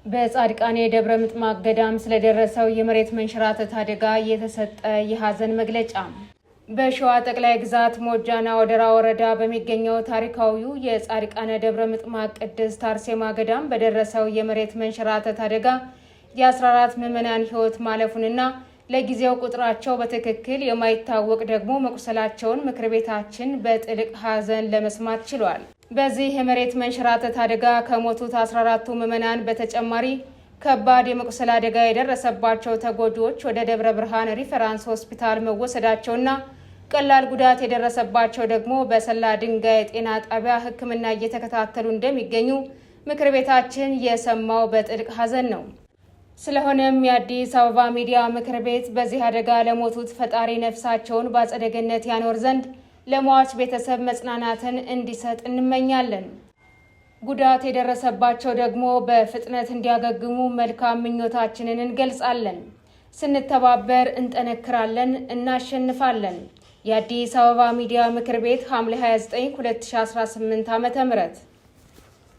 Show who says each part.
Speaker 1: በጻድቃኔ ደብረ ምጥማቅ ገዳም ስለደረሰው የመሬት መንሸራተት አደጋ የተሰጠ የሀዘን መግለጫ። በሸዋ ጠቅላይ ግዛት ሞጃና ወደራ ወረዳ በሚገኘው ታሪካዊው የጻድቃነ ደብረ ምጥማቅ ቅድስት አርሴማ ገዳም በደረሰው የመሬት መንሸራተት አደጋ የ14 ምዕመናን ሕይወት ማለፉንና ለጊዜው ቁጥራቸው በትክክል የማይታወቅ ደግሞ መቁሰላቸውን ምክር ቤታችን በጥልቅ ሐዘን ለመስማት ችሏል። በዚህ የመሬት መንሸራተት አደጋ ከሞቱት 14ቱ ምዕመናን በተጨማሪ ከባድ የመቁሰል አደጋ የደረሰባቸው ተጎጂዎች ወደ ደብረ ብርሃን ሪፈራንስ ሆስፒታል መወሰዳቸውና ቀላል ጉዳት የደረሰባቸው ደግሞ በሰላ ድንጋይ ጤና ጣቢያ ሕክምና እየተከታተሉ እንደሚገኙ ምክር ቤታችን የሰማው በጥልቅ ሐዘን ነው። ስለሆነም የአዲስ አበባ ሚዲያ ምክር ቤት በዚህ አደጋ ለሞቱት ፈጣሪ ነፍሳቸውን በአጸደ ገነት ያኖር ዘንድ ለሟች ቤተሰብ መጽናናትን እንዲሰጥ እንመኛለን። ጉዳት የደረሰባቸው ደግሞ በፍጥነት እንዲያገግሙ መልካም ምኞታችንን እንገልጻለን። ስንተባበር እንጠነክራለን፣ እናሸንፋለን። የአዲስ አበባ ሚዲያ ምክር ቤት ሐምሌ 29 2018 ዓ.ም።